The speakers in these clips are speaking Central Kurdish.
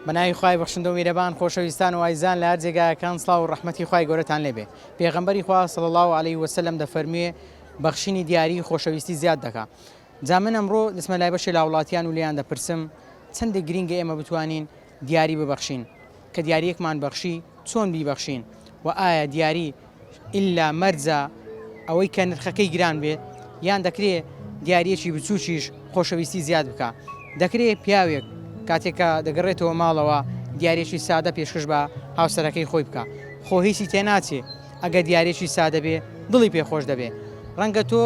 بە ناوی خوای بەخشندە و میرەبان خۆشەویستان و ئایزان لە هەر جێگایەکان سڵاو و ڕەحمەتی خوای گەورەتان لێبێ پێغەمبەری خوا صلی اللە علیه وسلم دەفەرموێ بەخشینی دیاری خۆشەویستی زیاد دەکا جا من ئەمڕۆ دەچمە لای بەشێ لە هاوڵاتیان و لێیان دەپرسم چەندێک گرینگە ئێمە بتوانین دیاری ببەخشین کە دیاریەکمان بەخشی چۆن بیبەخشین وە ئایا دیاری ئیلا مەرجە ئەوەی کە نرخەکەی گران بێت یان دەکرێ دیاریەکی بچوکیش خۆشەویستی زیاد بکا دەکرێ پیاوێک کاتێک کە دەگەڕێتەوە ماڵەوە دیاریەکی سادە پێشکەش بە هاوسەرەکەی خۆی بکا خۆ هیچی تێناچێ ئەگەر دیاریەکی سادە بێ دڵی پێ خۆش دەبێ ڕەنگە تۆ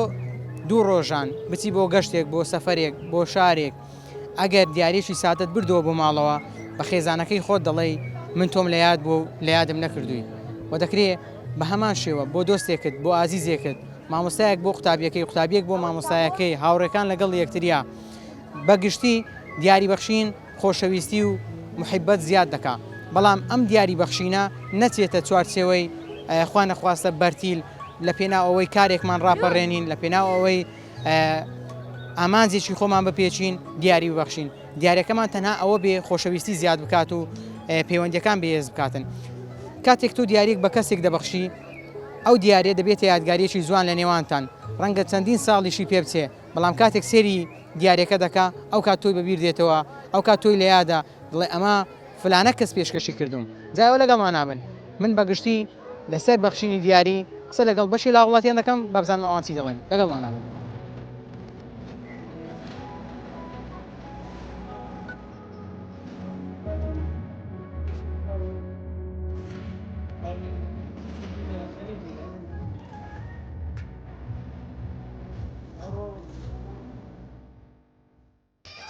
دوو ڕۆژان بچی بۆ گەشتێک بۆ سەفەرێک بۆ شارێک ئەگەر دیاریەکی سادەت بردەوە بۆ ماڵەوە بە خێزانەکەی خۆت دەڵێی من تۆم لە یاد بووە و لە یادم نەکردووی و دەکرێ بە هەمان شێوە بۆ دۆستێکت بۆ ئازیزێکت مامۆستایەک بۆ قوتابیەکەی قوتابیەک بۆ مامۆستایەکەی هاوڕێکان لەگەڵ یەکتریا بە گشتی دیاری بەخشین خۆشەویستی و محیبەت زیاد دەکا بەڵام ئەم دیاری بەخشینە نەچێتە چوارچێوەی خوا نەخواستە بەرتیل لە پێناو ئەوەی کارێکمان ڕاپەڕێنین لە پێناو ئەوەی ئامانجێکی خۆمان بپێچین دیاری ببەخشین دیارەکەمان تەنها ئەوە بێ خۆشەویستی زیاد بکات و پەیوەندیەکان بەهێز بکاتن کاتێک تۆ دیاریەک بە کەسێک دەبەخشی ئەو دیارە دەبێتە یادگاریەکی جوان لە نێوانتان ڕەنگە چەندین ساڵیشی پێ بچێ بەڵام کاتێک سێری دیارەکە دەکا ئەو کات تۆی بەبیر دێتەوە ئەو کات تۆی لە یادە دڵێ ئەمە فلانە کەس پێشکەشی کردوم جا ئێوە لەگەڵما نابن من بە گشتی لەسەر بەخشینی دیاری قسە لەگەڵ بەشێ لە هاوڵاتیان دەکەم با بزانم ئەوان چی دەڵێن لەگەڵما نابن.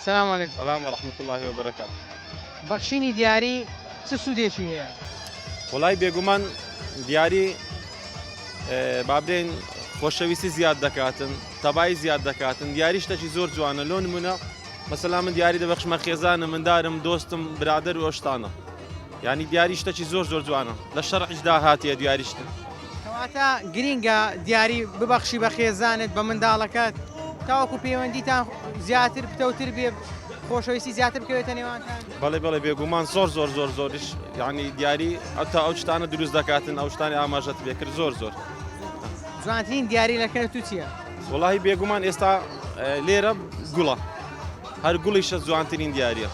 سلام علیکم. سلام و رحمة اللە و برکاته. بەخشینی دیاری چ سوودێکی هەیە؟ وەڵای بێگومان دیاری با بلێن خۆشەویستی زیاد دەکاتن تەبایی زیاد دەکاتن دیاری شتێکی زۆر جوانە لۆ نمونە مەسەلا من دیاری دەبەخشمە خێزانم مندارم دۆستم برادەر و ئەو شتانە یانی دیاری شتێکی زۆر زۆر جوانە لە شەرعیشدا هاتیە دیاری شتن. کەواتە گرینگە دیاری ببەخشی بە خێزانت بە منداڵەکەت تاوەکو پەیوەندیتان زیاتر پتەوتر بێ خۆشەویستی زیاتر بکەوێتە نێوانتان. بەڵێ بەڵێ بێگومان زۆر زۆر زۆر زۆریش یعنی دیاری ئەتا ئەو شتانە دروست دەکاتن ئەو شتانی ئاماژەت پێکرد زۆر زۆر. جوانترین دیاری لە کەر تو چییە؟ وەڵاهی بێگومان ئێستا لێرە گوڵە هەر گوڵیشە جوانترین دیاریە.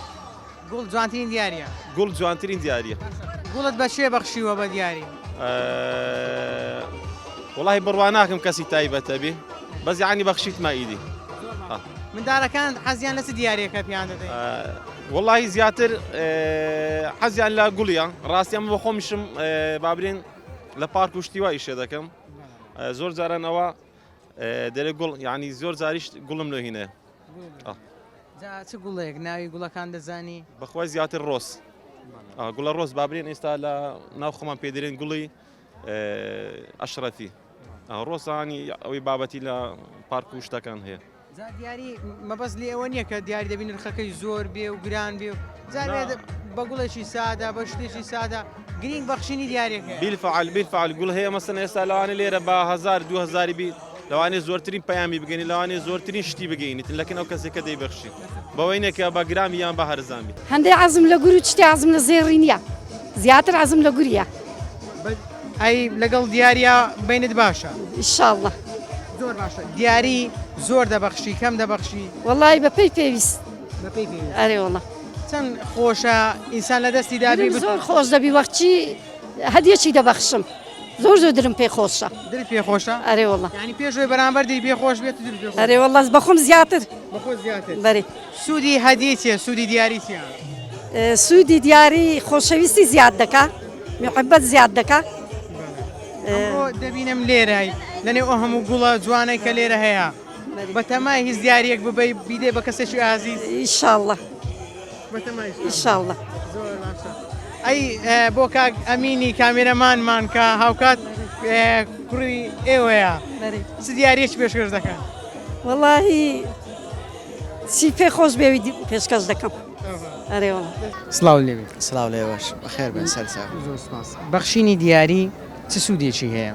گوڵ جوانترین دیاریە. گوڵ جوانترین دیاریە. گوڵت بە کێ بەخشیوە بە دیاری؟ وەڵاهی بڕوا ناکەم کەسی تایبەتە بی بەس یعنی بەخشیتمە ئیدی. مندارەکان حەزیان لە چ دیاریەکە پیان دەدەی؟ وەڵاهی زیاتر حەزیان لە گوڵیە ڕاستی ئەمە بە خۆمیشم بابرین لە پارک و شتی وا ئیشێ دەکەم زۆر جاران ئەوە دەرێ گوڵ یعنی زۆر جاریش گوڵم لۆ هینێ. جا چ گوڵێک ناوی گوڵەکان دەزانی؟ بەخوای زیاتر ڕۆز گوڵە ڕۆز بابرێن ئێستا لە ناو خۆمان پێدرێن گوڵی ئەشرەفی ڕۆزانی ئەوەی بابەتی لە پارک و شتەکان هەیە. جا دیاری مەبەست لێ ئەوە نییە کە دیاری دەبی نرخەکەی زۆر بێ و گران بێ و جارێ بە گوڵێکی سادە بە شتێکی سادە گرینگ بەخشینی دیارێکە. بیلفعل بیلفعل گوڵ هەیە مەسەن ئێستا لەوانە لێرە بە هەزار دو هەزاری بی لەوانەیە زۆرترین پەیامی بگەینی لەوانەیە زۆرترین شتی بگەینیتن لەکن ئەو کەسێک کە دەیبەخشی بەوەی نیە کە بە گران بی یان بە هەرزان بی. هەندێ عەزم لە گور و چتێ عەزم لە زێڕی نیە زیاتر عەزم لە گوریە. ئەی لەگەڵ دیاریا بەینت باشە؟ ئیشاڵڵا. زۆر باشە دیاری زۆر دەبەخشی کەم دەبەخشی؟ وەڵای بە پێی پێویست. بە پێی پێویست. ئەرێ وەڵا. چەند خۆشە ئینسان لە دەستی دابی زۆر خۆش دەبی وەختی هەدیەکی دەبەخشم. زۆر زۆر درم پێ خۆشە. دلت پێ خۆشە؟ ئەرێ وەڵا. یانی پێش ئەوەی بەرامبەر دلی پێ خۆش بێت دلت پێ خۆش. ئەرێ وەڵا بەخۆم زیاتر. بەخۆت زیاتر. بەرێ. سوودی هەدیە چیە؟ سوودی دیاری چیە؟ سوودی دیاری خۆشەویستی زیاد دەکا، میحبەت زیاد دەکا. ئەمڕۆ دەبینم لێرەی لەنێو ئەو هەموو گوڵە جوانەی کە لێرە هەیە بەتەمای هیچ دیاریەک ببەی بیدەی بە کەسێکی ئازیز؟ ئیشاڵڵا. بەتەمای ئیشاڵڵا. زۆر باشە. ئەی بۆ کاک ئەمینی کامێرەمانمان کە هاوکات کوڕی ئێوەیە چ دیاریەکی پێشکەش دەکەن؟ وەڵاهی چی پێ خۆش بێ پێشکەش دەکەم. ئەرێ وەڵا. سڵاو لێ بێت. سڵاو لێوەش بەخێر بێن سەرچاو. زۆر سپاس. بەخشینی دیاری چ سوودێکی هەیە؟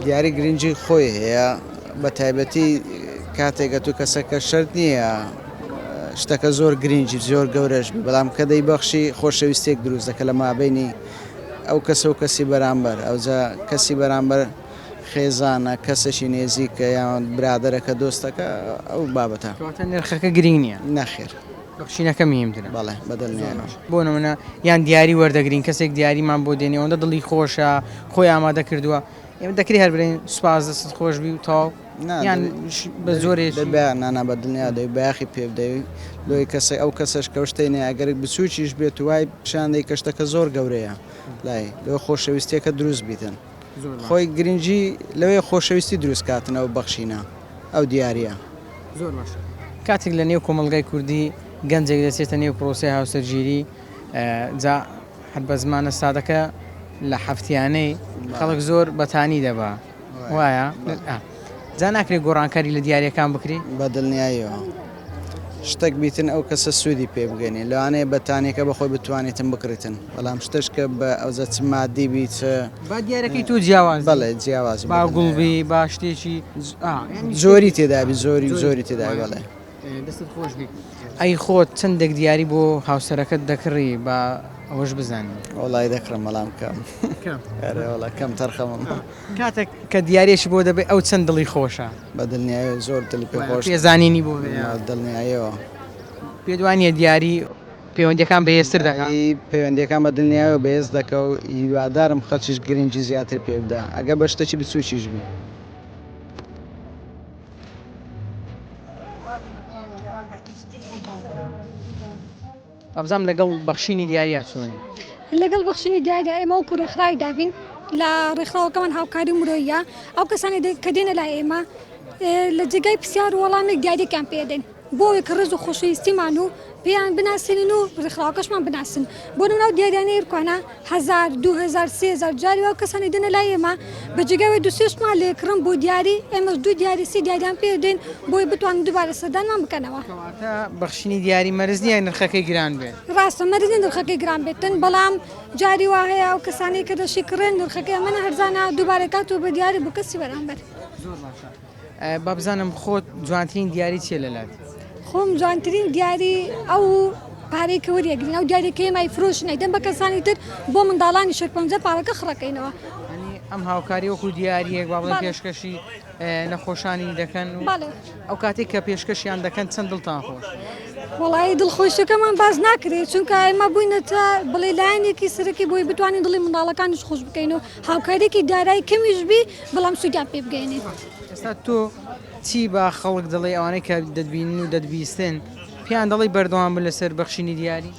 دیاری گرنگی خۆی هەیە بە تایبەتی کاتێک ئەتوو کەسەکە شەرت نییە. شتەکە زۆر گرنگی زۆر گەورەش بی بەڵام کە دەیبەخشی خۆشەویستێک دروست دەکە لە مابینی ئەو کەسە و کەسی بەرامبەر ئەوجا کەسی بەرامبەر خێزانە کەسێکی نێزیکە یان برادەرەکە دۆستەکە ئەو بابەتە. کەواتە نرخەکە گرینگ نییە؟ نەخێر. بەخشینەکە مهمترە. بەڵێ بە دڵنیایەوە. بۆ نمونە یان دیاری وەردەگرین کەسێک دیاریمان بۆ دێنێ ئەوەندە دڵی خۆشە خۆی ئامادە کردووە ئێمە دەکرێ هەر بڵێین سوپاس دەستت خۆش بی و تەواو یان بە زۆرێکی دەبێ نانا بە دڵنیا دەبی بایەخی پێ بدەی لۆی کەسێ ئەو کەسەش کە شتەی نییە ئەگەر بچووکیش بێت وای پیشان دەی کە شتەکە زۆر گەورەیە لای لۆ خۆشەویستیەکە دروست بیتن. خۆی گرنگی لەوەیە خۆشەویستی دروست کاتن ئەو بەخشینە ئەو دیاریە. زۆر باشە کاتێک لە نێو کۆمەڵگای کوردی گەنجێک دەچێتە نێو پرۆسەی هاوسەرگیری جا هەر بە زمانە سادەکە لە هەفتیانەی خەڵک زۆر بەتانی دەبا وایە جا ناکرێت گۆڕانکاری لە دیارەکان بکری؟ بە دڵنیاییەوە شتەک بیتن ئەو کەسە سوودی پێ بگەنی لەوانەیە بەتانیەکە بەخۆی بتوانیتن بکڕیتن بەڵام شتەش کە بە ئەوجا چ مادی بی چ با دیارەکەی تۆ جیاواز بی. بەڵێ جیاواز با گوڵ بی با شتێکی زۆری تێدابی زۆری زۆری تێدابی بەڵێ. دەستت خۆش بی ئەی خۆت چەندێک دیاری بۆ هاوسەرەکەت دەکڕی با ئەوەش بزانین. وەڵای دەکڕم بەڵام کەم کەم ئەرێ وەڵا کەم تەرخەمم. کاتێک کە دیاریەکی بۆ دەبەی ئەو چەند دڵی خۆشە؟ بە دڵنیایەوە زۆر دڵی پێ خۆش. پێزانینی بۆ هەیە. دڵنیایەوە. پێت وانیە دیاری پەیوەندیەکان بەهێزتر دەکا؟ پەیوەندیەکان بە دڵنیایەوە بەهێز دەکا و هیوادارم خەڵکیش گرنگی زیاتر پێ بدا ئەگەر بە شتێکی بچوکیش بی. وابزانم لەگەڵ بەخشینی دیاریا چۆنی؟ لەگەڵ بەخشینی دیاریا ئێمە وەکو ڕێکخراوی دابین لە ڕێکخراوەکەمان هاوکاری مرۆییە ئەو کەسانەی کە دێنە لای ئێمە لە جێگای پرسیار و وەڵامێک دیاریەکیان پێ دەین بۆ ئەوەی کە ڕێز و خۆشەویستیمان و پێیان بناسێنین و ڕێکخراوەکەشمان بناسن بۆ نمونە ئەو دیاریانەی ئێرکانە هەزار 2000 3000 جاری وا کەسانی دێنە لای ئێمە بە جێگای ئەوەی دوو سێ شتمان لێ کڕن بۆ دیاری ئێمەش دوو دیاری سێ دیاریان پێ دەین بۆی بتوانن دووبارە سەردانمان بکەنەوە. کەواتە بەخشینی دیاری مەرج نییە نرخەکەی گران بێت؟ ڕاستە مەرج نییە نرخەکەی گران بێتن بەڵام جاری وا هەیە ئەو کەسانەی کە دەشی کڕێن نرخەکەی ئەمەنە هەرزانە دووبارە کاتەوە بە دیاری بۆ کەسی بەرامبەر. زۆر باشە با بزانم خۆت جوانترین دیاری چیە لەلات؟ خۆم جوانترین دیاری ئەو پارەی کە وەریەگرین ئەو دیاری کە ئێمە ئەیفرۆشین ئەیدەن بە کەسانی تر بۆ منداڵانی شێرپەنجە پارەکە خڕەکەینەوە. یانی ئەم هاوکاری وەکو دیاریەک با بڵێین پێشکەشی نەخۆشانی دەکەن و ئەو کاتێک کە پێشکەشیان دەکەن چەند دڵتان خۆش؟ وەڵایی دڵخۆشیەکەمان باس ناکرێت چونکە ئێمە بووینەتە بڵێ لایەنێکی سەرەکی بۆی بتوانین دڵی منداڵەکانیش خۆش بکەین و هاوکاریەکی دارایی کەمیش بی بەڵام سوودیان پێ بگەیەنین. ئێستا تۆ چی بە خەڵک دەڵێی ئەوانەی کە دەتبینن و دەتبیستن پێیان دەڵێی بەردەوام بن لەسەر بەخشینی دیاری؟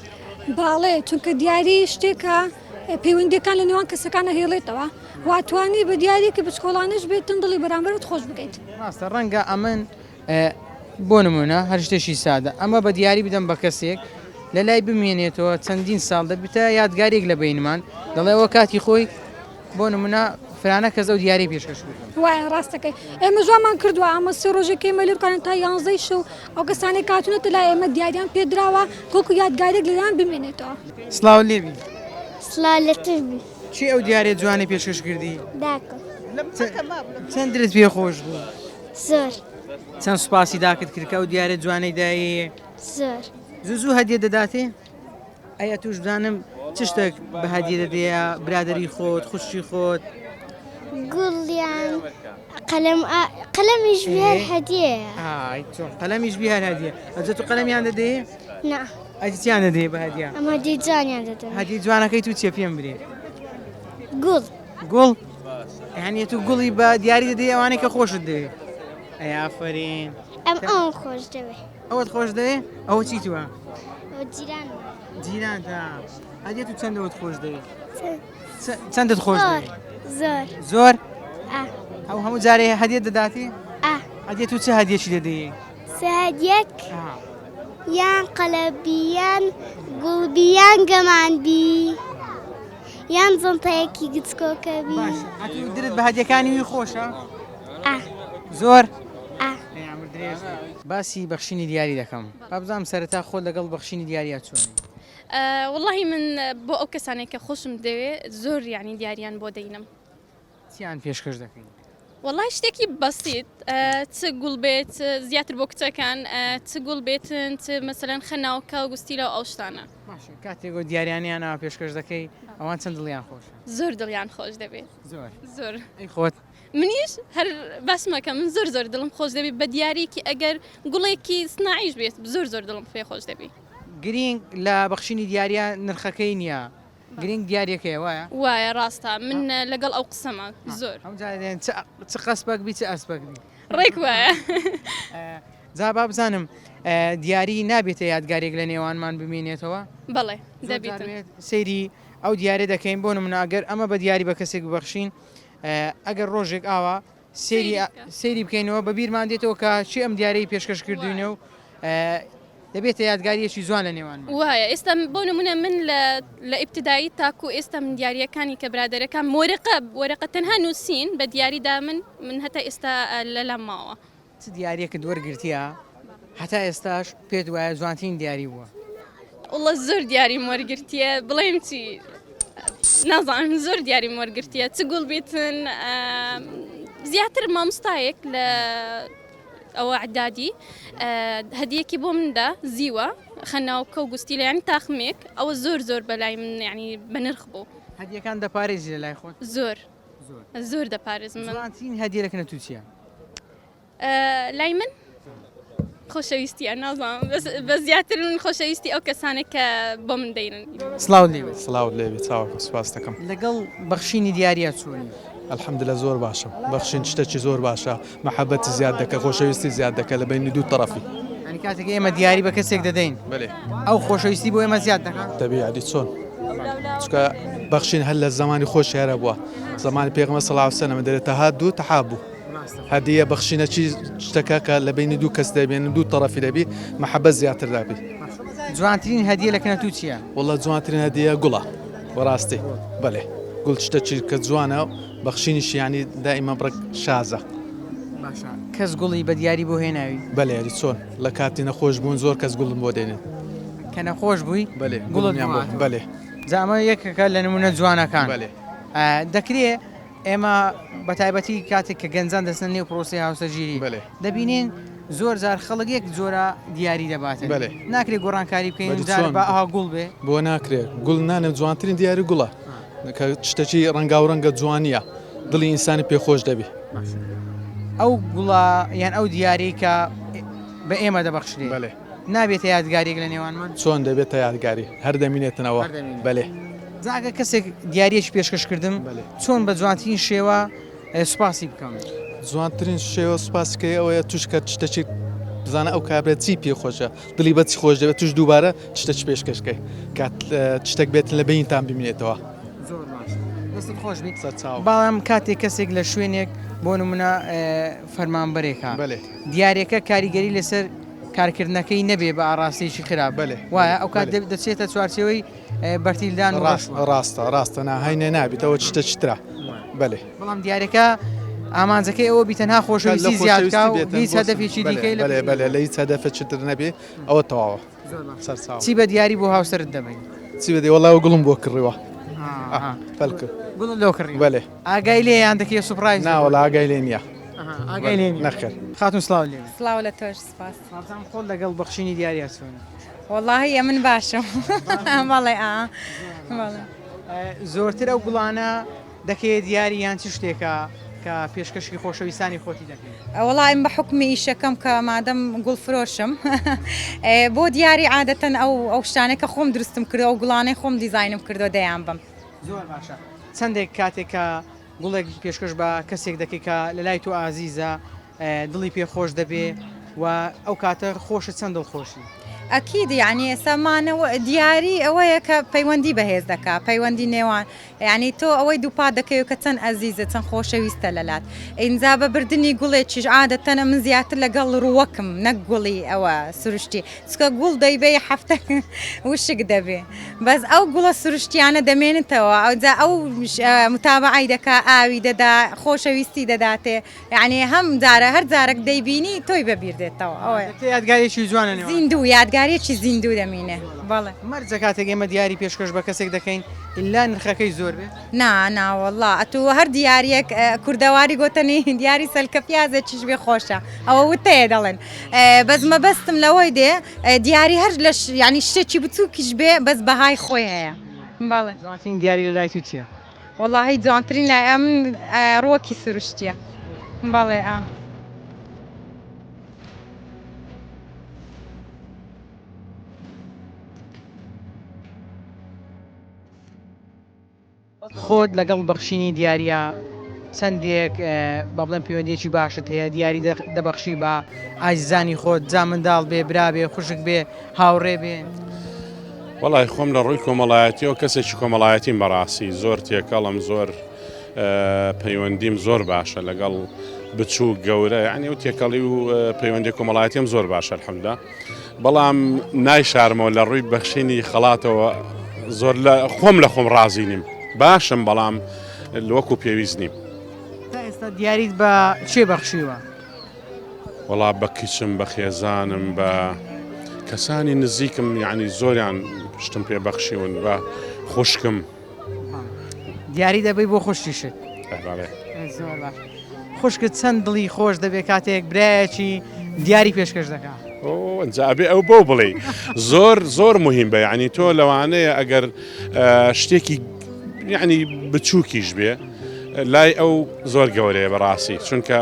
بەڵێ چونکە دیاری شتێکە پەیوەندیەکان لە نێوان کەسەکان ئەهێڵێتەوە و ئەتوانی بە دیاریەکی بچکۆڵانەش بێت تن دڵی بەرامبەرت خۆش بکەیت. ڕاستە ڕەنگە ئەمن بۆ نمونە هەر شتێکی سادە ئەمە بە دیاری بدەم بە کەسێک لە لای بمێنێتەوە چەندین ساڵ دەبیتە یادگارێک لە بینمان دەڵێ ئەوە کاتی خۆی بۆ نمونە فرانە کەس ئەو دیاری پێشکەش کردم. وایە ڕاستەکەی ئێمە ژوامان کردووە ئەمە سێ ڕۆژێک ئێمە لێرکانن تا یانزەی شەو ئەو کەسانەی کە هاتوونەتە لای ئێمە دیاریان پێدراوە وەکو یادگارێک لەلایان بمێنێتەوە. سڵاو لێبی. سڵاو لە تۆش بی. کێ ئەو دیاریە جوانەی پێشکەش کردی؟ داکم. چەند دلت پێ خۆش بوو؟ زۆر. چەند سوپاسی داکت کرد کە ئەو دیاریە جوانەی دایێ؟ زۆر. زوو زوو هەدیە دەداتێ؟ ئەی ئەتوش بزانم چ شتێک بە هەدیە دەدەیە برادەری خۆت خوشکی خۆت؟ گوڵیان قەلەم قەلەمیش بی هەر هەدیەیە. ئای چۆن قەلەمیش بی هەر هەدیە ئەجە تو قەلەمیان دەدەیە؟ نا. ئەجی چیان دەدەیە بە هەدیە؟ ئەم هەدیەی جوانیان دەدەم. هەدیەی جوانەکەی تو چیە پێم برێ؟ گوڵ. گوڵ؟ یعنی تو گوڵی بە دیاری دەدەی ئەوانەی کە خۆشت دەوێ؟ ئەی ئافەرین. ئەم ئەوم خۆش دەوێ. ئەوەت خۆش دەوێ؟ ئەوە چی تووە؟ ئەوە جیرانمە. جیرانتە. ئەدی تو چەند ئەوت خۆش دەوێ؟ چەندت خۆش زۆر زۆر. زۆر؟ ئا. ئەو هەموو جارێ هەدیە دەداتی؟ ئا. ئەدی تو چ هەدیەکی دەدەیێ؟ چ هەدیەک؟ یان قەلەبی یان گوڵبی یان گەمانبی یان جەنتەیەکی گچکۆکەبی. باش ئەتوو درت بە هەدیەکانی وی خۆشە؟ ئا. زۆر؟ ئا. باسی بەخشینی دیاری دەکەم با بزانم سەرەتا خۆت لەگەڵ بەخشینی دیاریا چۆنی؟ وەڵاهی من بۆ ئەو کەسانەی کە خۆشم دەوێ زۆر یانی دیاریان بۆ دەینم. چیان پێشکەش دەکەی؟ وەڵای شتێکی بەسیت چ گوڵ بێت زیاتر بۆ کچەکان چ گوڵ بێتن چ مەسەلەن خەناوکە و گوستیلە و ئەو شتانە. باشە کاتێک ئەو دیاریانەیان ئاوا پێشکەش دەکەی ئەوان چەند دڵیان خۆشە؟ زۆر دڵیان خۆش دەبێ. زۆر. زۆر. ئەی خۆت؟ منیش هەر باس مەکە من زۆر زۆر دڵم خۆش دەبی بە دیاریەکی ئەگەر گوڵێکی سناعیش بێت زۆر زۆر دڵم پێ خۆش دەبی. گرینگ لە بەخشینی دیاریە نرخەکەی نیە گرینگ دیاریەکەیە وایە؟ وایە ڕاستە من لەگەڵ ئەو قسەمە زۆر. هەموو جارێ دەڵێن چ قەسپەک بی چ ئەسپەک بی. ڕێک وایە. جا با بزانم دیاری نابێتە یادگاریەک لە نێوانمان بمینێتەوە؟ بەڵێ دەبیتن. سەیری ئەو دیارە دەکەین بۆ نمونە ئەگەر ئەمە بە دیاری بە کەسێک ببەخشین ئەگەر ڕۆژێک ئاوا سەیری سەیری بکەینەوە بە بیرمان دێتەوە کە چی ئەم دیارەی پێشکەش کردوینە و دەبێتە یادگاریەکی جوان لە نێوان وایە ئێستا بۆ نمونە من لە لە ئیبتدایی تاکو ئێستا من دیارەکانی کە برادەرەکان مۆرەقە وەرەقە تەنها نووسین بە دیاریدا من من هەتا ئێستا لەلام ماوە. چ دیاریەکت وەرگرتیە هەتا ئێستاش پێت وایە جوانترین دیاری بووە؟ وەڵا زۆر دیاریم وەرگرتیە بڵێم چی نازانم زۆر دیاریم وەرگرتیە چ گوڵ بیتن زیاتر مامۆستایەک لە ئەوە عدادی هەدیەکی بۆ مندا زیوە خەناوکە و گوستی لە ینی تاخمێک ئەوە زۆر زۆر بەلای من ینی بەنرخ بوو. هەدیەکان دەپارێزی لە لای خۆت؟ زۆر زۆر دەپارێزم. جوانترین هەدیە لە کنە تو چییە؟ لای من خۆشەویستیە نازانم بە زیاتر من خۆشەویستی ئەو کەسانێک کە بۆ من دەینن. سڵاوت لێ بێت. سڵاوت لێ بێت چاوەکەم سوپاست دەکەم. لەگەڵ بەخشینی دیاریە چۆنی؟ الحمدللە زۆر باشم بەخشین شتەکی زۆر باشە مەحەبەتی زیاد دەکە خۆشەویستی زیاد دەکە لە بەینی دوو تەڕەفی. یانی کاتێک ئێمە دیاری بە کەسێک دەدەین بەلێ ئەو خۆشەویستی بۆ ئێمە زیاد دەکات؟ تەبیعی چۆن چونکە بەخشین هەر لە زەمانی خۆشی هەرە بووە زەمانی پێغەمبەر صلی اللە علیە وسلم دەرێ تەهادو تەحابو هەدیە بەخشینە چی شتەکە کە لە بینی دوو کەس دەبێن دوو تەڕەفی دەبی مەحەبەت زیاتر دابی. جوانترین هەدیە لە کنە تو چیە؟ وەڵا جوانترین هەدیە گوڵە بەڕاستی بەلێ گوڵ شتەکی کە جوانە و بەخشینیشی یانی دائیمە بڕێک شازە. باشە کەس گوڵی بە دیاری بۆ هێناوی؟ بەلێ ئەری چۆن لە کاتی نەخۆش بوون زۆر کەس گوڵم بۆ دێنێت. کە نەخۆش بووی بەلێ گوڵت گوڵمیان بۆ بۆ بەلێ. جا ئەمە یەکێکە لە نمونە جوانەکان. بەلێ. دەکرێ ئێمە بە تایبەتی کاتێک کە گەنجان دەچنە نێو پرۆسەی هاوسەرگیری بەلێ. دەبینین زۆر جار خەڵک یەک جۆرە دیاری دەباتن بەلێ. ناکرێ گۆڕانکاری بکەین بەری جار چۆن؟ با ئەها گوڵ بێ بۆ ناکرێ گوڵ نانێ جوانترین دیاری گوڵە کە شتەکی ڕەنگاوڕەنگە جوانییە دڵی ئینسانی پێ خۆش دەبی. باشە ئەو گوڵە یان ئەو دیاریەی کە بە ئێمە دەبەخشرێ بەلێ. نابێتە یادگاریەک لە نێوانمان؟ چۆن دەبێتە یادگاری هەر دەمینێتنەوە هەر دەمینێت. بەلێ. جا ئەگەر کەسێک دیاریەکی پێشکەش کردم بەلێ. چۆن بە جوانترین شێوە سوپاسی بکەم؟ جوانترین شێوە سوپاسی کەی ئەوەیە توش کە شتەکی بزانە ئەو کابرا چی پێ خۆشە دڵی بە چی خۆش دەبێت توش دووبارە شتەکی پێشکەش کەی کە شتێک بێت لە بەینتان بمینێتەوە. زۆر باش دەستت خۆش بیت سەرچاو. بەڵام کاتێک کەسێک لە شوێنێک بۆ نمونە فەرمانبەرێکە بەلێ. دیارەکە کاریگەری لەسەر کارکردنەکەی نەبێ بە ئاڕاستەیەکی خراپ بەلێ وایە ئەو کات بەلێ. دەچێتە چوارچێوەی بەرتیلدان و ڕاست ڕەشوە. ڕاستە ڕاستە نا هەینە نابیتەوە شتەکی ترە بەلێ. بەڵام دیارەکە ئامانجەکەی ئەوە بی تەنها لە خۆشەویستی زیاد خۆشەویستی بکا و بێتن هیچ بۆ هەدەفێکی بەلێ دیکەی لە بەلێ پشت بەلێ نەبێ. لە هیچ هەدەفێکی تر نەبێ ئەوە تەواوە. زۆر باشە سەرچاوە. چی بە دیاری بۆ هاوسەرت دەبەی؟ چی بەدی وەڵا ئەو گوڵم بۆ کڕیوە. ئاها. بەلکە. گوڵت لۆ کڕیوە. بەلێ. ئاگای لێیە یان دەکەیە surprise؟ نا وەڵا ئاگای لێ نییە. ئەها ئاگای لێ نییە. نەخێر. خاتوون سڵاو لێ بێ. سڵاو لە تۆش سپاس. وابزانم خۆت لەگەڵ بەخشینی دیارییا چۆنی؟ وەڵاهی ئەمن باشم. بەڵێ ئا. بەڵێ. زۆرتر ئەو گوڵانە دەکەیە دیاری یان چ شتێکە کە پێشکەشی خۆشەویستانی خۆتی دەکەی؟ وەڵا ئەمن بە حوکمی ئیشەکەم کە مادەم گوڵ فرۆشم بۆ دیاری عادەتەن ئەو ئەو شتانەی کە خۆم دروستم کردوە ئەو گوڵانەی خۆم دیزاینم کردوە دەیان بەم. زۆر باشە چەندێک کاتێک کە گوڵێک پێشکەش بە کەسێک دەکەی کە لەلای تۆ ئازیزە دڵی پێ خۆش دەبێ و ئەو کاتە خۆشت چەند دڵخۆشی؟ ئەکید یانی ئێستا مانەوە دیاری ئەوەیە کە پەیوەندی بەهێز دەکا پەیوەندی نێوان یانی تۆ ئەوەی دووپات دەکەیەوە کە چەند ئەزیزە چەند خۆشەویستە لەلات ئینجا بە بردنی گوڵێکیش عادەتەن من زیاتر لەگەڵ ڕووەکم نەک گوڵی ئەوە سروشتی چکە گوڵ دەیبەی هەفتە وشک دەبێ بەس ئەو گوڵە سروشتیانە دەمێنتەوە ئەوجا ئەو متابعەی دەکا ئاوی دەدا خۆشەویستی دەداتێ یعنی هەم جارە هەر جارێک دەیبینی تۆی بەبیر دێتەوە ئەوەیە دەبێتە یادگارێکی جوانە نێوان زیندوو یادگارێکی زیندوو دەمینێ بەڵێ. مەرجە کاتێک ئێمە دیاری پێشکەش بە کەسێک دەکەین ئیلا نرخەکەی زۆر. زۆر بێ؟ نا نا وەڵا ئەتوو هەر دیاریەک کوردەواری گۆتەنی دیاری سەلکە پیازێکیش بێ خۆشە ئەوە وتەیە دەڵێن بەس مەبەستم لەوەی دێ دیاری هەر لە یعنی شتێکی بچووکیش بێ بەس بەهای خۆی هەیە بەڵێ. جوانترین دیاری لە لای تو چییە؟ وەڵاهی جوانترین لای ئەمن ڕووەکی سروشتیە بەڵێ ئا. خۆت لەگەڵ بەخشینی دیارییە چەندێک با بڵێم پەیوەندیەکی باشت هەیە دیاری دەبەخشی بە ئازیزانی خۆت جا منداڵ بێ برا بێ خوشک بێ هاوڕێ بێ؟ وەڵی خۆم لە ڕووی کۆمەڵایەتیەوە کەسێکی کۆمەڵایەتیم بەڕاستی زۆر تێکەڵم زۆر پەیوەندیم زۆر باشە لەگەڵ بچوو گەورە یعنی و تێکەڵی و پەیوەندی کۆمەڵایەتیم زۆر باشە الحمدلله بەڵام نایشارمەوە لە ڕووی بەخشینی خەڵاتەوە زۆر لە خۆم لە خۆم ڕازی نیم باشم بەڵام وەکو پێویست نیم. تا ئێستا دیاریت بە کێ بەخشیوە؟ وەڵا بە کچم بە خێزانم بە کەسانی نزیکم یعنی زۆریان شتم پێ بەخشیون بە خوشکم. دیاری دەبەی بۆ خوشکیشت؟ بەڵێ. زۆر باش. خوشکت چەند دڵی خۆش دەبێت کاتێک برایەکی دیاری پێشکەش دەکا؟ ئەنجا ئەبێ ئەو بۆ بڵێ زۆر زۆر مهم بە یعنی تۆ لەوانەیە ئەگەر شتێکی یعنی بچووکیش بێ لای ئەو زۆر گەورەیە بەڕاستی چونکە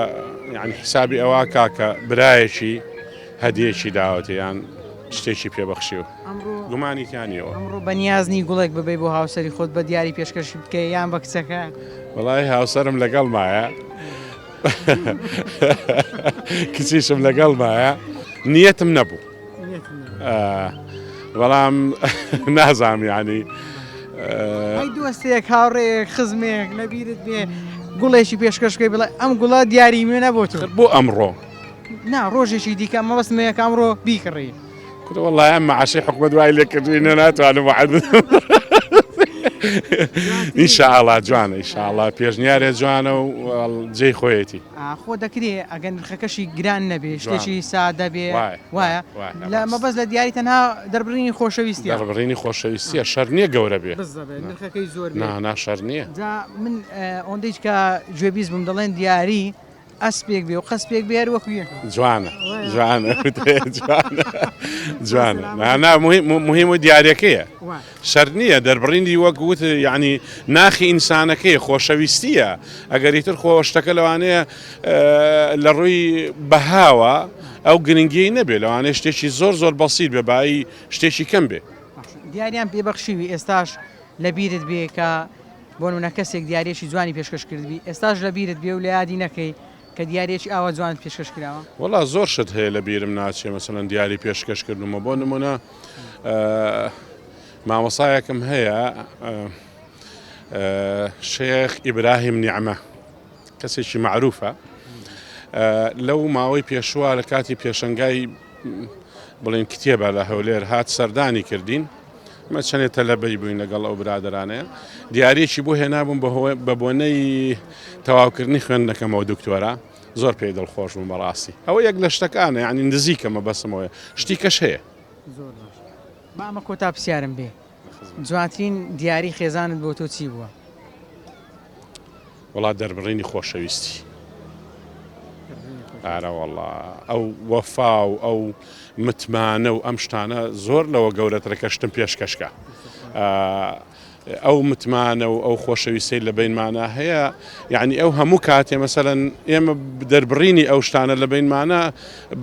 یعنی حسابی ئەوە کاکە برایەکی هەدیەکی داوەتێ یان شتێکی پێ بەخشیوە گومانی تیا نییەوە. ئەمڕۆ بەنیاز نی گوڵێک ببەی بۆ هاوسەری خۆت بە دیاری پێشکەشی بکەی یان بە کچەکە؟ وەڵای هاوسەرم لەگەڵمایە کچیشم لەگەڵمایە نیەتم نەبوو بەڵام نازانم یعنی ئەی دۆستێک هاوڕێیەک خزمێک لەبیرت بێ گوڵێکی پێشکەش بکەی بڵێ ئەم گوڵە دیاری منە بۆ تۆ بۆ ئەمڕۆ نا ڕۆژێکی دیکە مەبەستم ئەوەیە کە ئەمڕۆ بیکڕی. کورە وەڵای ئەم مەعاشەی حکومەت وای لێ کردووین ناتوانم وەعد بدەم. ئینشاءڵا جوانە ئینشاءڵا پێشنیارێ جوانە و جێی خۆیەتی. خۆ دەکرێ ئەگەر نرخەکەشی گران نەبێ شتێکی سادە بێ وایە لە مەبەست لە دیاری تەنها دەربڕینی خۆشەویستیە. دەربڕینی خۆشەویستیە شەر نییە گەورە بێ. بزەبێ نرخەکەی زۆر بێ. نا نا شەر نییە. جا من ئەوەندەیش کە گوێبیست بووم دەڵێن دیاری ئەسپێک بێ و قەسپێک بێ هەر وەکو یەکە. جوانە جوانە جوانە جوانە نا مهم و دیارەکەیە شەر نییە دەربڕینی وەک وت یعنی ناخی ئینسانەکەی خۆشەویستیە ئەگەر ئیتر خۆ شتەکە لەوانەیە لە ڕووی بەهاوە ئەو گرنگی نەبێ لەوانەیە شتێکی زۆر زۆر بەسیت بێ بایی شتێکی کەم بێ دیاریان پێبەخشیوی ئێستاش لەبیرت بێ کە بۆ نمونە کەسێک دیاریەکی جوانی پێشکەش کردبی ئێستاش لە بیرت بێ و لە یادی نەکەی کە دیاریەکی ئاوا جوانت پێشکەش کراوە؟ وەڵا زۆر شت هەیە لە بیرم ناچێ مەسەلەن دیاری پێشکەش کردومە بۆ نمونە مامۆسایەکم هەیە شێخ ئیبراهیم نیعمە کەسێکی مەعروفە لەو ماوەی پێشوە لە کاتی پێشەنگای بڵێن کتێبە لە هەولێر هات سەردانی کردین مە چەنێ تەلەبەی بووین لەگەڵ ئەو برادەرانەیە دیارێکی بۆ هێنابووم بە بۆنەی تەواوکردنی خوێندنەکەمەوە دکتۆرا زۆر پێی دڵخۆش بووم بەڕاستی ئەوە یەک لە شتەکانە یعنی نزیکە مەبەستمەوەیە شتی کەش هەیە. زۆر باش با ئەمە کۆتا پرسیارم بێ جوانترین دیاری خێزانت بۆ تۆ چی بووە؟ وەڵا دەربڕینی خۆشەویستی ئارە وەڵا ئەو وەفا و ئەو متمانە و ئەم شتانە زۆر لەوە گەورەترە کە شتم پێشکەشکە ئەو متمانە و ئەو خۆشەویستی لە بینمانە هەیە یعنی ئەو هەموو کاتێ مەسەەن ئێمە دەربڕینی ئەو شتانە لە بینمانە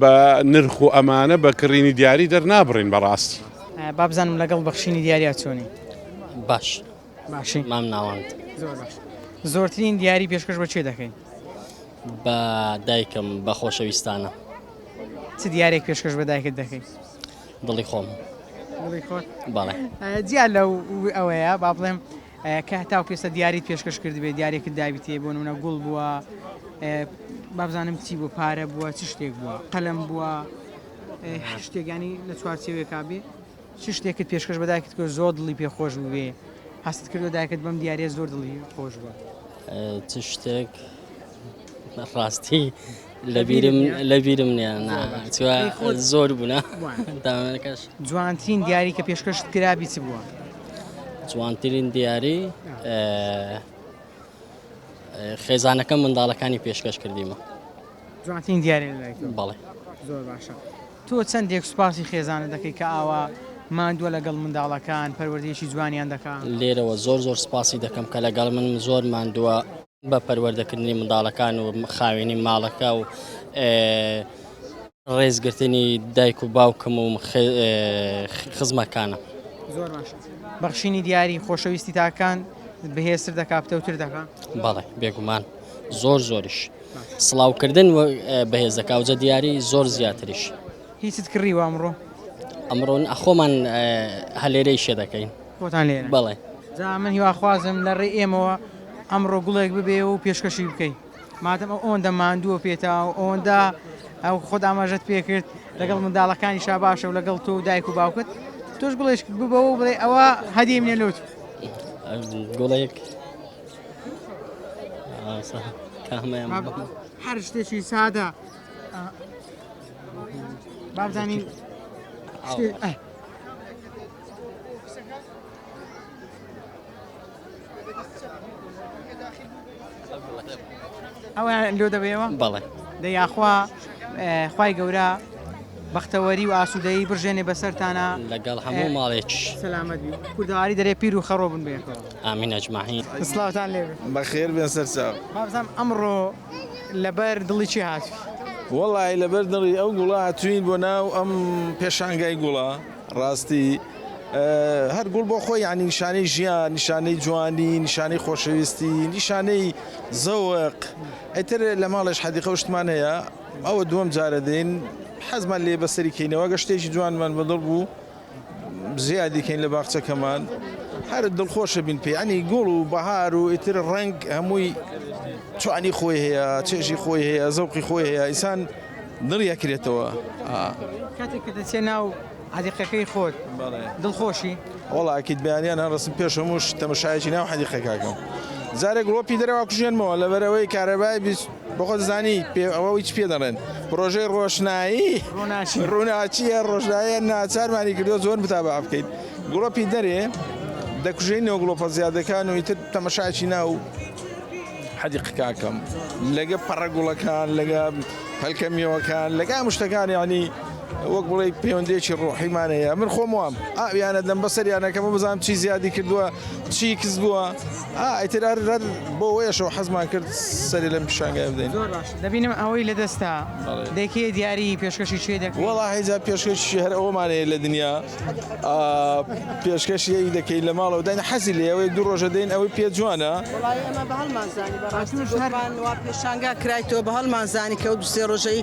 بە نرخ و ئەمانە بە کڕینی دیاری دەرنابڕین بەڕاستی با بزانم لەگەڵ بەخشینی دیاریا چۆنی باش باشی مام ناوەند. زۆر باش زۆرترین دیاری پێشکەش بە کێ دەکەی؟ بە دایکم بە خۆشەویستانە. چ دیارێک پێشکەش بە دایکت دەکەی؟ دڵی خۆم. دڵی خۆت؟ بەڵێ. جیا لەو ئەوەیە با بڵێم کە هەتاوکو ئێستا دیاریت پێشکەش کردبێ دیارێکت دابیتێ بۆ نمونە گوڵ بووە با بزانم چی بوو پارە بووە چ شتێک بووە قەلەم بووە هەر شتێک ینی لە چوارچێوەیەکا بێ چ شتێکت پێشکەش بە دایکت کرد زۆر دڵی پێ خۆش بووبێ هەستت کردووە دایکت بەم دیاریە زۆر دڵی خۆش بووە؟ چ شتێک ڕاستی لەبیرم لەبیرم نییە زۆر بوونە جوانترین دیاری کە پێشکەشت کرابی چ بووە؟ جوانترین دیاری خێزانەکەم منداڵەکانی پێشکەش کردیمە. جوانترین دیاری لەلای تۆ؟ بەڵێ. زۆر باشە تۆ چەندێک سوپاسی خێزانت دەکەی کە ئاوا ماندووە لەگەڵ منداڵەکان پەروەردەیەکی جوانیان دەکا؟ لێرەوە زۆر زۆر سوپاسی دەکەم کە لەگەڵ من زۆر ماندووە بە پەروەردەکردنی منداڵەکان و خاوێنی ماڵەکە و ڕێزگرتنی دایک و باوکم و خزمەکانم. زۆر باشە بەخشینی دیاری خۆشەویستی تاکان بەهێزتر دەکا پتەوتر دەکا؟ بەڵێ بێگومان زۆر زۆریش سڵاوکردن بەهێز دەکا وجە دیاری زۆر زیاتریش. هیچت کڕیوە ئەمڕۆ؟ ئەمڕۆ خۆمان هەلێرەی شێ دەکەین. خۆتان لێرە؟ بەڵێ. جا من هیواخوازم لە ڕێی ئێمەوە ئەمڕۆ گوڵێک ببێ و پێشکەشی بکەی. مادەم ئەو ئەوەندە ماندووە پێتا و ئەوەندە ئەو خۆت ئاماژەت پێکرد لەگەڵ منداڵەکانیشا باشە و لەگەڵ تۆ و دایک و باوکت تۆش گوڵێک ببەوە و بڵێ ئەوە هەدیەی منە لۆت. گوڵێک هەر شتێکی سادە بابزانین ئەویان لۆ دەبەیەوە؟ بەڵێ. دە یاخوا خوای گەورە بەختەوەری و ئاسوودەیی بڕژێنێ بەسەرتانا. لەگەڵ هەموو ماڵێکیش. سەلامەت بی. کوردەواری دەرێ پیر و خەڕۆ بن بەیەکەوە. ئامین ئەجمەعین. سڵاوتان لێ بێ. بەخێر بێن سەرچاو. با بزانم ئەمڕۆ لەبەر دڵی کێ هاتووی؟ وەڵاهی لەبەر دڵی ئەو گوڵە هاتووین بۆ ناو ئەم پێشانگای گوڵە. ڕاستی هەر گوڵ بۆ خۆی یانی نیشانەی ژیان، نیشانەی جوانی، نیشانەی خۆشەویستی، نیشانەی زەوق. ئیتر لە ماڵێش حەدیقە و شتمان هەیە، ئەوە دووەم جارە دێین حەزمان لێ بەسەری کەینەوە، گەر شتێکی جوانمان بەدڵ بوو زیادی کەین لە باخچەکەمان هەر دڵخۆشە بین پێ ینی گوڵ و بەهار و ئیتر ڕەنگ هەمووی جوانی خۆی هەیە، چێژی خۆی هەیە، زەوقی خۆی هەیە، ئینسان دڵی ئەکرێتەوە. کاتێک کە دەچێ ناو حەدیقەکەی خۆت دڵخۆشی؟ وەڵا ئەکید بەیانیان هەڕسم پێش هەمووش تەمەشایەکی ناو حەدیقەکەکەم جارێک گڵۆپی دەرەوە کوژێنمەوە لەبەرئەوەی کارەبای بەخۆت زانی پێ ئەوە هیچ پێ دەڵێن پرۆژەی ڕۆشنایی ڕووناچیە ڕۆشنایە ناچارمانی کردووە زۆر متابعە بکەیت گڵۆپی دەرێ دەکوژێنەوە گڵۆپە زیادەکان و ئیتر تەمەشایەکی ناو حەدیقەکەکەم لەگە پەڕە گوڵەکان لەگە پەلکە میوەکان لەگە هەموو شتەکان یعنی وەک بڵێ پەیوەندێکی ڕۆحیمان هەیە من خۆم وام ئاویانە دەم بەسەریانەکەمە بزانم چی زیادی کردووە چی کز بووە ئیتر هەر هەر بۆ وەیەشەوە حەزمان کرد سەری لەم پیشانگای بدەین زۆر باش دەبینم ئەوەی لە دەستە دەکێ دیاری پێشکەشی چێ دەکەی وەڵا هیجا پێشکەشی هەر ئەوەمان هەیە لە دنیا پێشکەشی ئەوی دەکەین لە ماڵەوە داین حەزی لێ ئەوەی دوو ڕۆژە دێن ئەوەی پێ جوانە. وەڵایی ئێمە بە هەڵمان زانی بەڕاستی گوتمان وا پێشانگا کرایتەوە بە هەڵمان زانی کە ئەو دوو سێ ڕۆژەی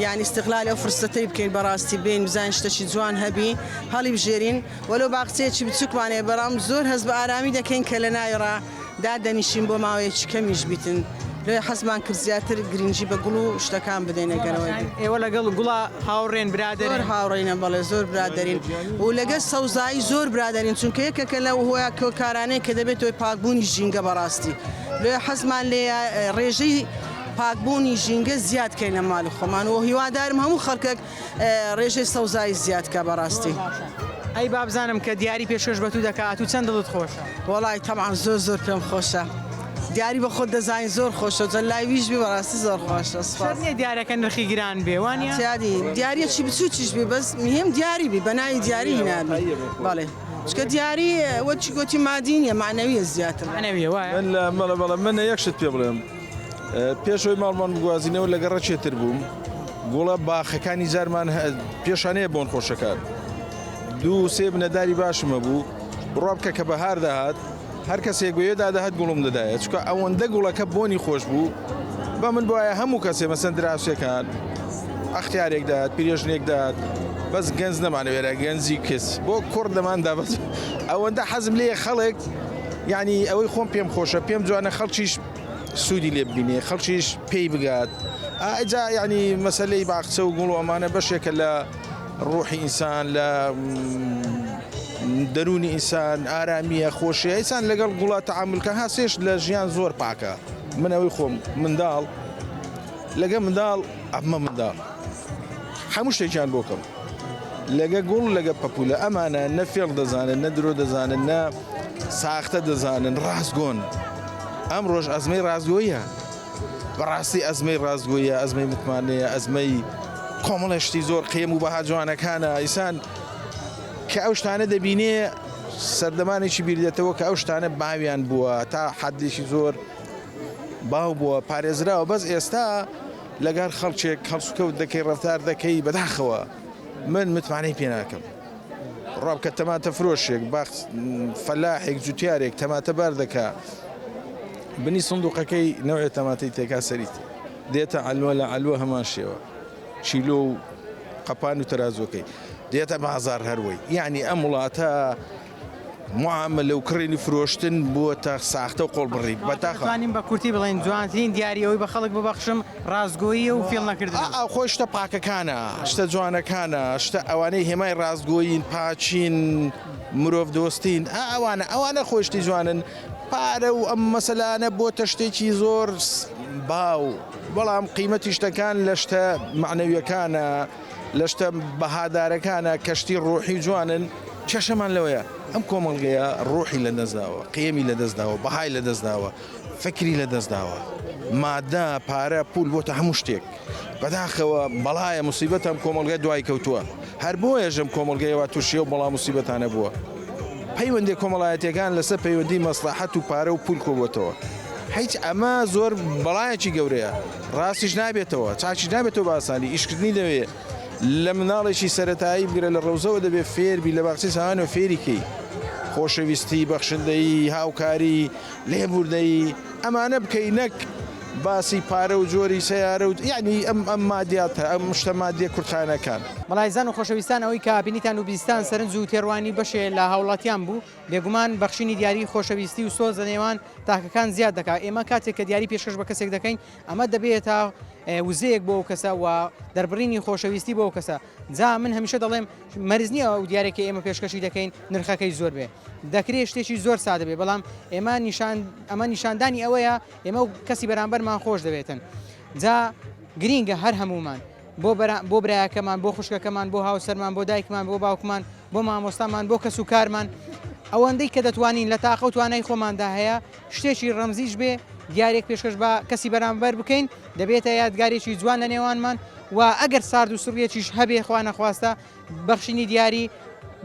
یانی ئیستغلالی ئەو فرسەتەی بکەین بەڕاستی بێین بزانین شتەکی جوان هەبی هەڵیبژێرین وەلۆ باخچەیەکی بچووکمان هەیە بەڵام زۆر هەست بە ئارامی دەکەین کە لە ناوی ڕا دادەنیشین بۆ ماوەیەکی کەمیش بیتن لۆیە حەزمان کرد زیاتر گرنگی بە گوڵ و شتەکان بدەین ئەگەر ئەوەی بێ. ئێوە لەگەڵ گوڵا هاوڕێن برادەرن؟ زۆر هاوڕێینە بەڵێ زۆر برادەرین و لەگەل سەوزایی زۆر برادەرین چونکە یەکێکە لەو هۆکارانەی کە دەبێتە هۆی پاکبوونی ژینگە بەڕاستی لۆیە حەزمان لێیە ڕێژەی پاکبوونی ژینگە زیاد کەین لە ماڵی خۆمان و هیوادارم هەموو خەڵکەک ڕێژەی سەوزایی زیاد کا بەڕاستی. ئەی بابزانم کە دیاری پێشکەش بە تو دەکا ئەتوو چەند دڵت خۆشە؟ وەڵای تەبعەن زۆر زۆر پێم خۆشە دیاری بە خۆت دەزانی زۆر خۆشە جا لای ویش بی بەڕاستی زۆر خۆشە سوپاس. شەرت نیە دیارەکە نرخی گران بێ وانیە؟ دیاری دیاریەکی بچوکیش بی بەس مهم دیاری بی بە ناوی دیاری هینابی بەڵێ چونکە دیاری وەکی گۆتی مادی نیە مەعنەویە زیاتر. مەعنەویە وایە؟ من لە بەڵێ بەڵێ من یەک شت پێ بڵێم پێش ئەوەی ماڵمان بگوازینەوە لە گەڕەکێ تر بووم گوڵە باخەکانی جارمان پێشانەیە بۆن خۆشەکان دوو سێ بنەداری باشم هەبوو بڕوا بکە کە بەهار دەهات هەر کەسێک بەوێدا دەهات گوڵم دەدایە چونکە ئەوەندە گوڵەکە بۆنی خۆش بوو بە من بواە هەموو کەسێ مەسەن دراوسێکان ئەختیارێک دات پیرێژنێک دات بەس گەنج نەمانەوێرە گەنجی کچ بۆ کوڕ دەماندا بەس ئەوەندە حەزم لێ خەڵک یعنی ئەوەی خۆم پێم خۆشە پێم جوانە خەڵکیش سوودی لێ ببینێ خەڵکیش پێی بگات ئەجا یعنی مەسلەی باخچە و گوڵ و ئەمانە بەشێکە لە ڕوحی ئینسان لە دەروونی ئینسان ئارامیە خۆشیە ئینسان لەگەڵ گوڵا تەعامولکە هاسێش لە ژیان زۆر پاکە من ئەوەی خۆم منداڵ لەگە منداڵ ئەمە منداڵ هەموو شتێکیان بۆکەم. لەگە گوڵ لەگە پەپولە ئەمانە نە فێڵ دەزانن نە درۆ دەزانن نە ساختە دەزانن ڕاستگۆن ئەم ڕۆژ ئەزمەی ڕاستگۆیە بەڕاستی ئەزمەی ڕاستگۆیە ئەزمەی متمانەیە ئەزمەی کۆمەڵە شتی زۆر قێم و بەها جوانەکانە ئیسان کە ئەو شتانە دەبینێ سەردەمانێکی بیردێتەوە کە ئەو شتانە باویان بووە تا حەدێکی زۆر باو بووە پارێزراوە بەس ئێستا لەگەر خەڵکێک هەڵسوکەوت دەکەی ڕەفتار دەکەی بەداخەوە من متمانەی پێ ناکەم ڕابکە تەماتە فرۆشێک باخ فەلاحێک جوتیارێک تەماتە بار دەکا بنی سندوقەکەی نەوێ تەماتەی تێکا سەریت دێتە عەلوە لە عەلوە هەمان شێوە کیلۆ و قەپان و تەرازوەکەی دێتە بازار هەروەی یعنی ئەم وڵاتە معاملە و کڕین و فرۆشتن بووەتە ساختە و قۆڵبڕی بەداخەوە. دەتوانین بە کورتی بڵێین جوانترین دیاری ئەوەی بە خەڵک ببەخشم ڕاستگۆییە و فێڵ نەکردنە. ئا خۆی شتە پاکەکانە، شتە جوانەکانە، شتە ئەوانەی هێمای ڕاستگۆیین، پاکین، مرۆڤ دۆستین، ئا ئەوانە، ئەوانە خۆی شتی جوانن، پارە و ئەم مەسەلانە بۆتە شتێکی زۆر باو، بەڵام قیمەتی شتەکان لە شتە مەعنەویەکانە، لە شتە بەهادارەکانە کە شتی ڕۆحی و جوانن، کێشەمان لەوەیە ئەم کۆمەڵگەیە ڕۆحی لەدەستداوە، قیەمی لەدەستداوە، بەهای لەدەستداوە، فکری لەدەستداوە، مادە، پارە، پول بۆتە هەموو شتێک. بەداخەوە بەڵایە موسیبەتە ئەم کۆمەڵگە دوای کەوتووە. هەر بۆیەش ئەم کۆمەڵگەیە وا تووشی ئەو بەڵا موسیبەتانە بووە. پەیوەندیە کۆمەڵایەتیەکان لەسەر پەیوەندی مەسڵەحەت و پارە و پول کۆبۆتەوە. هیچ ئەمە زۆر بەڵایەکی گەورەیە. ڕاستیش نابێتەوە، چاکیش نابێتەوە بە ئاسانی، ئیشکردنی دەوێ. لە مناڵێکی سەرەتایی بگرە لە ڕەوزەوە دەبێ فێربی لە باخچەی ساوایانەوە فێری کەی خۆشەویستی، بەخشندەیی، هاوکاری، لێبوردەیی ئەمانە بکەی نەک باسی پارە و جۆری سەیارە و یانی ئەم ئەم مادیاتە ئەم شتە مادیە کورتخایەنەکان. بەڵایزان و خۆشەویستان ئەوەی کە بینیتان و بیستان سەرنج و تێڕوانی بەشێ لە هاوڵاتیان بوو، بێگومان بەخشینی دیاری خۆشەویستی و سۆز لە نێوان تاکەکان زیاد دەکات، ئێمە کاتێک کە دیاری پێشکەش بە کەسێک دەکەین ئەمە دەبێتە وزەیەک بۆ ئەو کەسە و دەربڕینی خۆشەویستی بۆ ئەو کەسە جا من هەمیشە دەڵێم مەرج نییە ئەو دیارێک کە ئێمە پێشکەشی دەکەین نرخەکەی زۆر بێ دەکرێت شتێکی زۆر سادە بێ بەڵام ئێمە نیشان ئەمە نیشاندانی ئەوەیە ئێمە و کەسی بەرامبەرمان خۆش دەوێتن جا گرینگە هەر هەمومان بۆ بۆ برایەکەمان بۆ خوشکەکەمان بۆ هاوسەرمان بۆ دایکمان بۆ باوکمان بۆ مامۆستامان بۆ کەس و کارمان ئەوەندەی کە دەتوانین لە تاقە و توانای خۆماندا هەیە شتێکی ڕەمزیش بێ دیارێک پێشکەش بە کەسی بەرامبەر بکەین دەبێتە یادگارێکی جوان لە نێوانمان و ئەگەر سارد و سڕیەکیش هەبێ خوا نەخواستە بەخشینی دیاری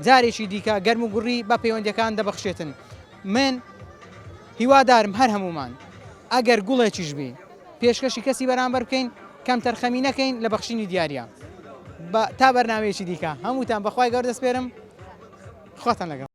جارێکی دیکە گەرم و گوڕی بە پەیوەندیەکان دەبەخشێتن من هیوادارم هەر هەمومان ئەگەر گوڵێکیش بی پێشکەشی کەسی بەرامبەر بکەین کەم تەرخەمی نەکەین لە بەخشینی دیارە تا بەرنمەیەکی دیکە هەمووتان بەخوای گەور دەسپێرم خواتان لەگەڵ.